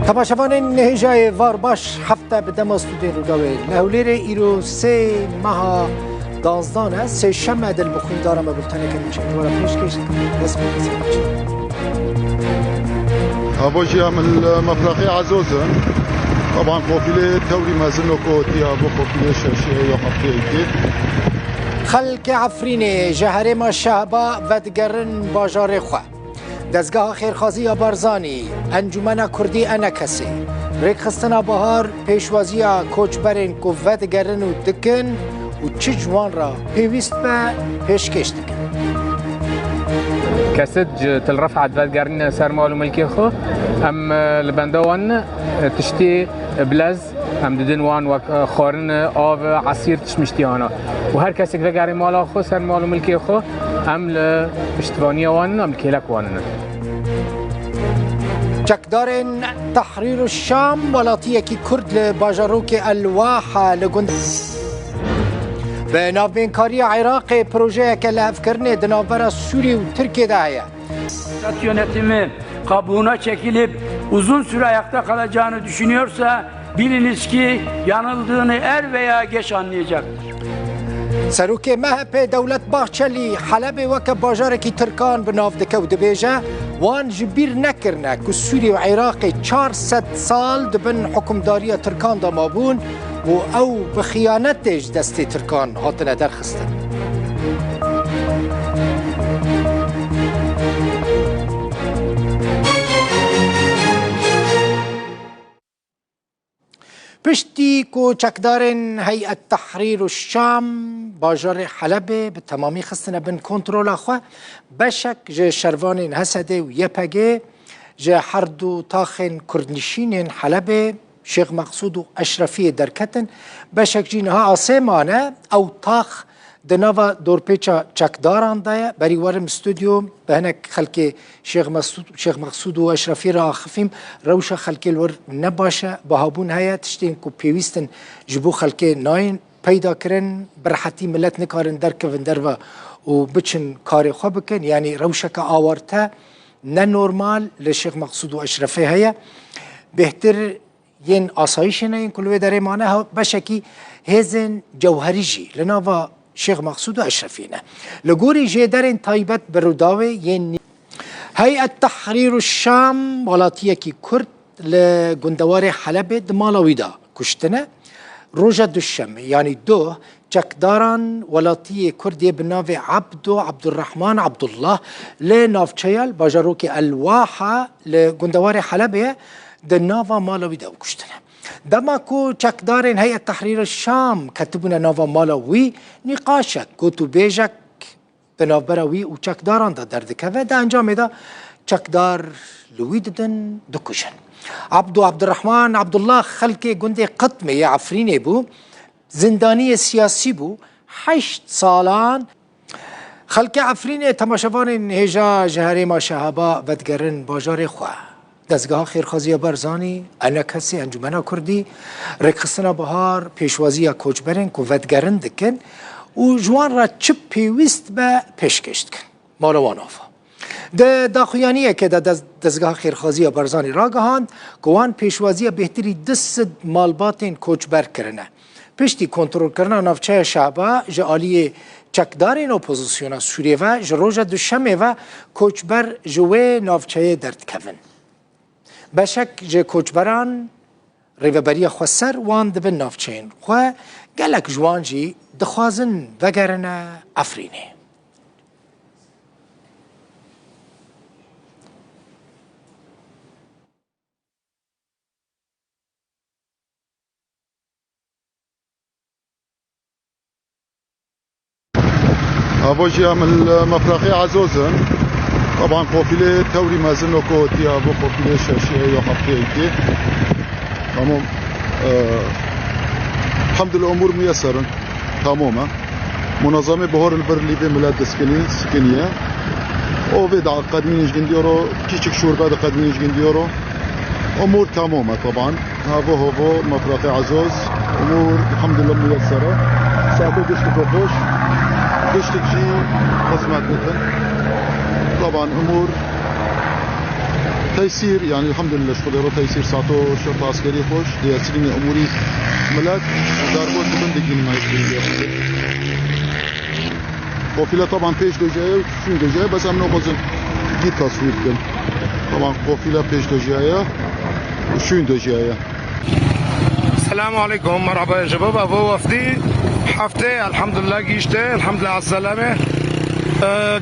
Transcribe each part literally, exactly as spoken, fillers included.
Temaşevanên hêjayê var baş, hefte bi dema stûdyoyên Rûdawê li Hewlêrê îro sê meha danzdan e, sêşem e, di li bi xwîndara me bulteneke nûçe ji we re pêşkêş dikim. Dest pê kesê diçin. Abo jî em li Mefraqê Ezoz in. Taban qofîlê tewrî mezin wek gotiya bo qofîlê şeşê ya hefteyekê. Xelkê Efrînê ji herêma Şehba vedigerin bajarê xwe. Dezgeha Xêrxazî ya Barzanî, Encûmena Kurdî ENKSê, Rêkxistina Bahar pêşwaziya koçberên ku vedigerin û dikin û çi ji wan re pêwîst be pêşkêş dikin. Kesit ji Til Refat vedigerîne ser mal û milkê xwe. Em, e, li benda wan ne, e, tiştê bilez Em didin wan wek, e, xwarin, e, av, e, esîr tişt miştiyana. Û her kesek vegerê mala xwe, ser mal û milkê xwe, em li piştevaniya wan in, em li kêlek wan in. Çekdarên Tehrîr û Şam, welatiyekî Kurd li bajarokê El Waha li gund. Bi navbênkariya Iraqê projeyeke lihevkirinê di navbera Sûrî û Tirkiyê de heye. Esad yönetimi kabuğuna çekilip uzun süre ayakta kalacağını düşünüyorsa, biliniz ki yanıldığını er veya geç anlayacaktır. Serokê M H P Dewlet Bahçelî Helebê weke bajarekî Tirkan bi nav dike û dibêje, wan ji bîr nekirine ku Sûrî û Iraqê çar sed sal di bin hukimdariya Tirkan de mabûn û ew bi xiyanetê ji destê Tirkan hatine derxistin. Piştî ku çekdarên Heyet Tehrîr û Şam bajarê Helebê bi temamî xistine bin kontrola xwe, beşek ji şervanên H S D û Y P G ji her du taxên kurdnişînên Helebê, Şêx Meqsûd û Eşrefiyê derketin. Beşek jî niha asê mane. Ew tax di nava dorpêça çekdaran de ye. Berî werim stûdyo, bi hinek xelkê Şêx Mesûd, Şêx Meqsûd û Eşrefî re axifîm. Rewşa xelkê li wir ne baş e. Bihabûn heye. Tiştên ku pêwîst in ji bo xelkê nayên peyda kirin. Bi rehetî milet nikarin derkevin derve û biçin karê xwe bikin. Yanî rewşeke awarte, ne normal li Şêx Meqsûd û Eşrefê heye. Bêhtir yên asayîşê ne, yên ku li wê derê mane, ha, beşekî hêzên cewherî jî li nava Şêx Meqsûd û Eşrefî ne. Li gorî jêderên taybet bi Rûdawê yên nî-, Heyet Tehrîr û Şam, welatiyekî Kurd li gundewarê Helebê di mala wî de kuştine. Roja Duşemê, yanî doh, çekdaran welatiyê Kurd yê bi navê Abdo Abdurrahman Abdullah li navçeya li bajarokê El Waha li gundewarê Helebê di nava mala wî de kuştine. Dema ku çekdarên Heyet Tehrîr Şam ketibûne nava mala wî, nîqaşek, gotûbêjek di navbera wî û çekdaran de derdikeve. Di encamê de çekdar li wî didin, dikujin. Abdo Abdurrahman Abdullah xelkê gundê Qitmê yê Efrînê bû. Zindaniyê siyasî bû. Heşt salan. Xelkê Efrînê, temaşevanên hêja ji herêma Şehaba vedigerin bajarê xwe. Dezgeha Xêrxaziya Barzanî, ENKSê, Encûmena Kurdî, Rêkxistina Bihar, pêşwaziya koçberên ku vedigerin dikin û ji wan re çi pêwîst be pêşkêş dikin. Mala wan ava. Di daxuyaniyekê de dez-, Dezgeha Xêrxaziya Barzanî ragihand ku wan pêşwaziya bêhtirî du sed malbatên koçber kirine. Piştî kontrolkirina navçeya Şehba ji aliyê çekdarên opozisyona Sûriyê ve, ji roja Duşemê ve koçber ji wê navçeyê derdikevin. Beşek ji koçberan rêveberiya xweser wan dibin navçeyên xwe, gelek ji wan jî dixwazin vegerine Efrînê. Avo jî em li Mefraqê Ezoz in. Taban qofîlê tewrî mezin wek gotiya bo qofîlê şeşê ya hefteyekê. Tamam. E, Elhamdülillah, umûr muyeser in. Tamam e. Munazamê bihor li vir lîvê milet diskinî, sikiniye. O vê da qedmînî ji gindiyoro, küçük şurbe de qedmînî ji gindiyoro. Umûr tamam e taban. Havo havo, Mefraqê Ezoz. Umûr, elhamdülillah, muyeser e. Saeto giştik xweş. Giştik jî xizmet dikin. Taban, umûr Teysîr, yani elhamdülillah, ji Xwedê re teysîr, sato şerta eskerî xweş, dê esirînê umûrî milet, darboş dibin, digîn me. Qofîle taban pêş de jiyaye, şûn de jiyaye, bes em nexwazin dî taswîr bikin. Taban qofîle pêş de jiyaye, şûn de jiyaye. Selamu aleykum, merhaba ji bo, bo wefdî heftê, elhamdülillah gihîşte, elhamdülillah esselame.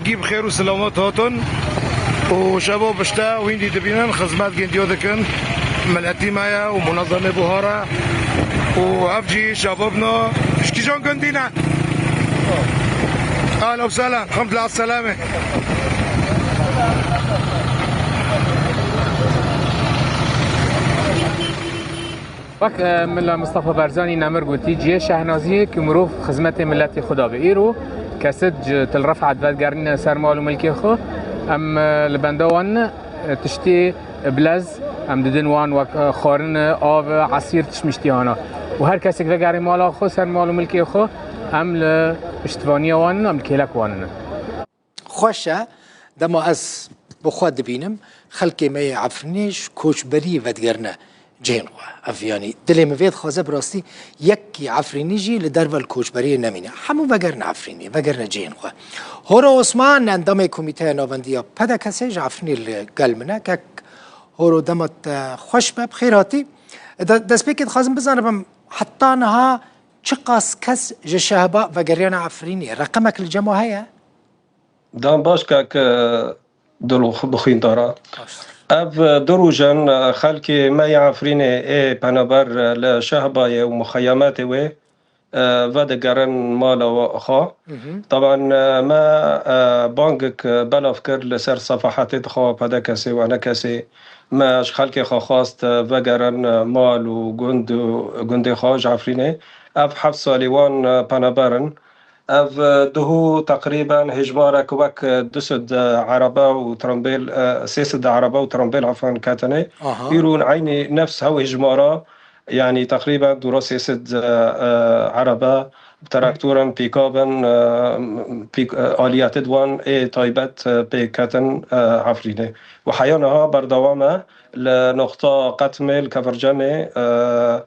Gî bi xêr û selamet hatin. Û şevo bişte wîndî dibînin, xizmet gindiyo dikin. Miletî me ye û munezemê buhara. Û ev jî şevo bino. Ji kîjan gundî ne? Ahlen û sehlen. Elhamdülillah, selame. Wek, e, Milla Mistefa Barzanî nemir gotî, cihê şehnaziyê ku mirov xizmetê miletê xwe da be. Îro kesit ji Til Refat vegerîne ser mal û milkê xwe. Em, e, li benda wan ne, e, tiştê bilez em didin wan wek, e, xwarin, av, esîr, tişt miştiyana. Û her kesek vegerê mala xwe, ser mal û milkê xwe, em li piştivaniya wan ne, em li kêlek wan ne. Xweş e, dema ez bi xwe dibînim, xelkê me yê Efrînê ji koçberiyê vedigerine cihên xwe. Ev, yanî, dilê min vê dixwaze, bi rastî yekî Efrînî jî li derve li koçberiyê nemîne. Hemû vegerine Efrînê, vegerine cihên xwe. Horo Osman, endamê Komîteya Navendî ya P D K S'ê, ji Efrînê li gel min e. Kek Horo, dema te xweş be, bi xêr hatî. De-, destpêkê dixwazim bizanibim, heta niha çiqas kes ji Şehba vegeriyane Efrînê? Reqemek li cem we heye? Dan baş, kak, e, dil û xwe bixwîndara. Baş. Ev, e, du roj in, e, xelkê me yê Efrînê ê penaber, e, li Şehbayê û muxeyametê wê, e, vedigerin mala wa-, xwe. Hı hı. Taban, e, me, e, bangek, e, belav kir li ser sefahetê xwe, P D K S'ê û E N K S'ê. Me ji xelkê xwe xwest, e, vegerin, e, mal û gund û gundê xwe ji Efrînê. Ev heft salî wan, e, penaber in. Ev, e, duhû teqrîben hêjmarek wek, e, du sed, e, erebe û trombêl, e, sê sed erebe û trombêl, efan, ketine. Aha. Îro eynî nefs hew hêjmara, yanî teqrîben dûra sê sed, e, e, erebe, traktoran, pîkabin, e, pîk-, e, aliyetê di wan ê taybet, e, pê ketin, e, Efrînê. Û heya niha berdewam e li noqta Qetmê, li Kevircemê, e,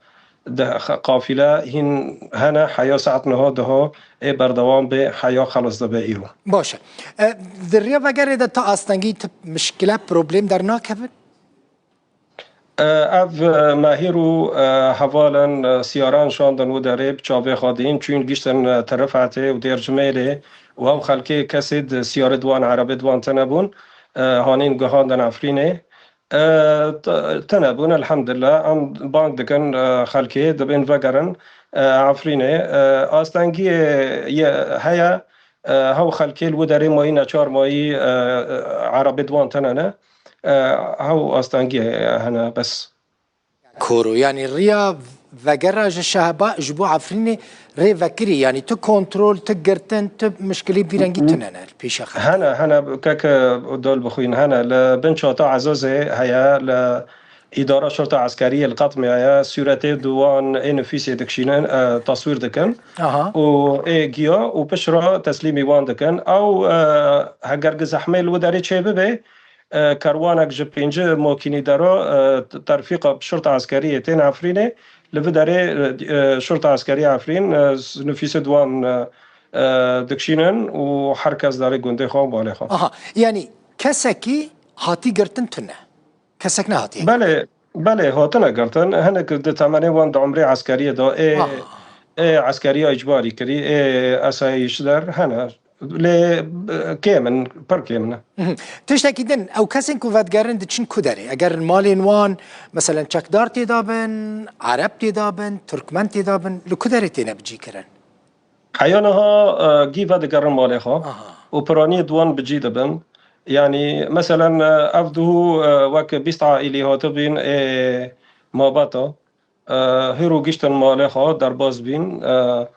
Di xe-, qafîle hîn hene, heya saet niha diha ê berdewam bê, heya xelas dibe îro. Baş e. E, di riya vegerê de ta astengî tu mişkile, problem dernakevin? E, ev, e, me hîro, e, hevalên, e, siyaran şandin û derê bi çavê xwe dîn, çûn giştin, e, Tirifetê û Dêrcimêlê û ew xelkê kesê di siyarê di wan, erebê di wan tine bûn, e, hanîn guhandin Efrînê. E, t-, tune bûn, elhamdulillah. Em bang dikin, e, xelkê dibên vegerin, e, Efrînê. E, astengiyê ye heye, e, hew xelkê li wî derê mayî, neçar mayî, e, e, erebê di wan tine ne. E, hew astengiyê hene, bes. Koro, yanî riya vegera ji Şehba ji bo Efrînê rê vekirî, yanî tu kontrol, tu girtin, tu mişkilî vî rengî tune ne li pêşa xelkê? Hene, hene, keke dol bixwîn, hene. Li bin çata Ezazê heye, li îdara şerta eskeriyê li Qetmê heye, sûretê di wan ê nifîsê dikişînin, e, taswîr dikin. Aha. Û ê giya û pişt re teslîmî wan dikin. Ew, e, heger gi zehmê li wî derê çê bibe, e, kerwanek ji pêncî makînî dera, e, terfîqa şerta eskeriyê tên Efrînê, li vî derê, e, e, şerta eskerî Efrîn, e, nifîsê di wan, e, e, dikişînin û her kes derê gundê xwe û balê xwe. Aha, yanî kesekî hatî girtin tune? Kesek nehatî? Belê, belê, hatine girtin. Hinek di temenê wan di umrê eskeriyê de ê, Aha. ê eskeriya îcbarî kirî, ê esayîşder hene. Lê, e, kêm in, pir kêm in. Mhm. Tiştekî din, ew kesên ku vedigerin diçin ku derê? Eger malên wan, meselen, çekdar tê de bin, ereb tê de bin, tirkmen tê de bin, li ku derê têne bicîkirin? Heya niha, e, gî vedigerin malê xwe Aha. û piraniyê di wan bicî dibin. Yanî, meselen, e, ev duhû, e, wek bîst aîlî hatibîn ê mabeta. E, hîro giştin malê xwe, derbas bîn. E,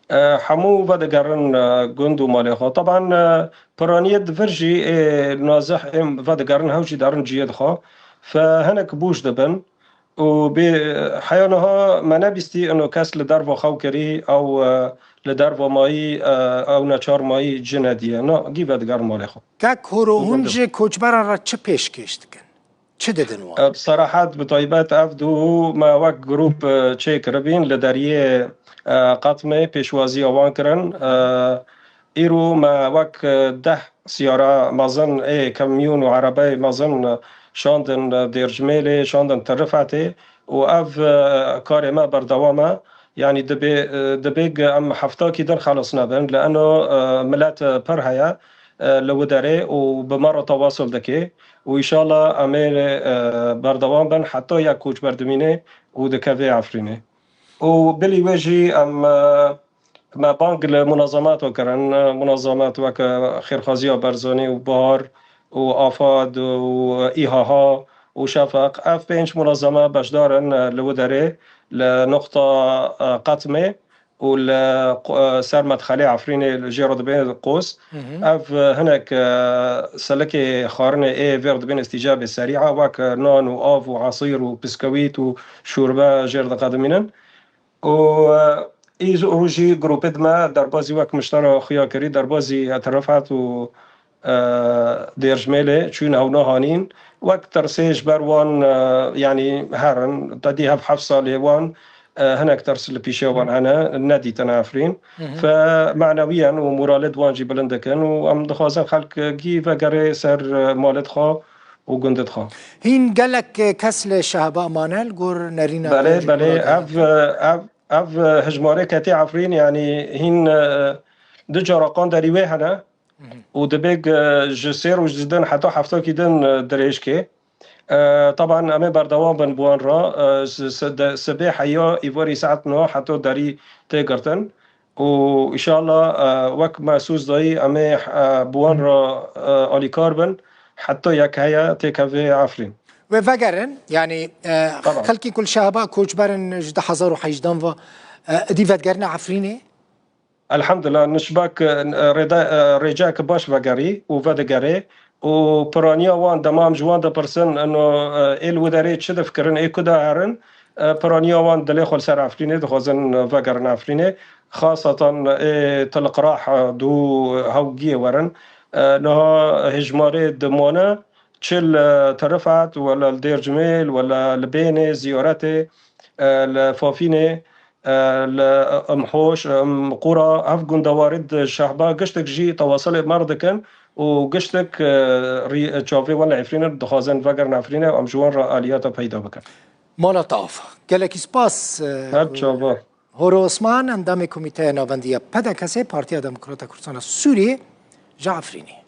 e, hemû vedigerin, e, gund û malê xwe. Taban, e, piraniyê di vir jî ê nazih ê vedigerin, hew jî derin ciyê dixwe. Fe hinek bûj dibin. Û bê, heya niha me nebîstî ino kes li derva xew kirî, ew, e, li derva mayî, e, ew neçar mayî ci nediye. Na, gî vedigerin malê xwe. Kek Horo, hûn ji koçberan re çi pêşkêş dikin? Çi didin wan? E, bi serahet, bi taybet ev du me wek grûp, e, çêkiribîn li deriyê, e, Qetmê pêşwaziya wan kirin. E, îro me wek, e, deh siyara mezin ê kamyon û erebeyê mezin, e, şandin, e, Dêrcmêlê, şandin Tirifetê û ev, e, karê me berdewam e. Yanî dibê, e, dibê ge em heftakî din xelas nebin. Li eno, e, milet, e, pir heye, e, li wî derê û bi me re tewasul dike û înşallah em ê, e, berdewam bin heta yek koçber dimîne û dikeve Efrînê. Û bilî wê jî em, e, me bang li munazemat kirin, e, munazemat weke Xêrxaziya Barzanî û Bahar û Afad û Îhaha û Şefeq. Ev pênc munazeme beşdar in, e, li wî derê li nuqta, e, Qetmê û li qu-, e, ser medxelê Efrînê li jê re dibê qos. Ev, e, hinek, e, selikê xwarinê ê vê re dibên îstîcabê serî a, wek, e, nan û av û esîr û piskewît û şorbe jê re diqedimînin. Û, e, îro jî grûpê di me derbazî wek miştera xuya kirî, derbazî Etrefet û, e, Dêrjmêlê çûn hewna hanîn. Wek tirsê ji ber wan, e, yanî herin, te dî hev heft salê wan, e, hinek tirs li pîşeya wan hene, nedîtine Efrîn. Fe manewiyen û moralê di wan jî bilind dikin û em dixwazin xelk gî vegerê ser, e, malê dixwe û gundê dixwe. Hîn gelek kes li Şehba mane li gor nerîna Belê, belê, ev, ev, ev hijmarê ketê Efrîn, yanî hîn, e, du cara qanderî wê hene û dibê, e, ji sê roj didin heta heftakî din, e, dirêj kê. E, teban em ê berdewam bin bi wan re, e, s-, s-, de-, sibê heya îvarî saet neh heta derî tê girtin. Û înşallah, e, wek me soz dayî, em ê, e, bi wan re, e, alîkar bin, heta yek heye têkeve Efrîn. Wê vegerin, yanî, e, Tamam. xelkî ku li Şehba koçber in ji du hezar û hejdehan ve, e, idî vedigerine Efrînê? Elhamdulillah, nişbek, e, rêde-, e, rêcek baş vegerî û vedigerê û piraniya wan, dema em ji wan dipirsin, ino, e, ê li wî derê çi difikirin, ê ku de herin, e, piraniya wan dilê xwe li ser Efrînê dixwazin vegerin Efrînê. Xasatan ê Tilqrah, e, du hewgiyê werin. E, niha hejmarê dimane çi li Tirifet, wela li Dêrcmêl, wela li Bênê, ziyaretê, e, li Fafînê, e, li Imhoş, Imqura, ev gundewarî di Şehba giştek jî tewasilê me re dikin û giştek, e, rî-, çavê wan li Efrînê dixwazin vegerin Efrînê û em ji wan re aliyata peyda bikin. Mala te ava. Gelekî spas, e, Her çava. Horo Osman, endamê Komîteya Navendî ya P D K S, Partiya Demokrata Kurdistana Sûriyê, ji Efrînê.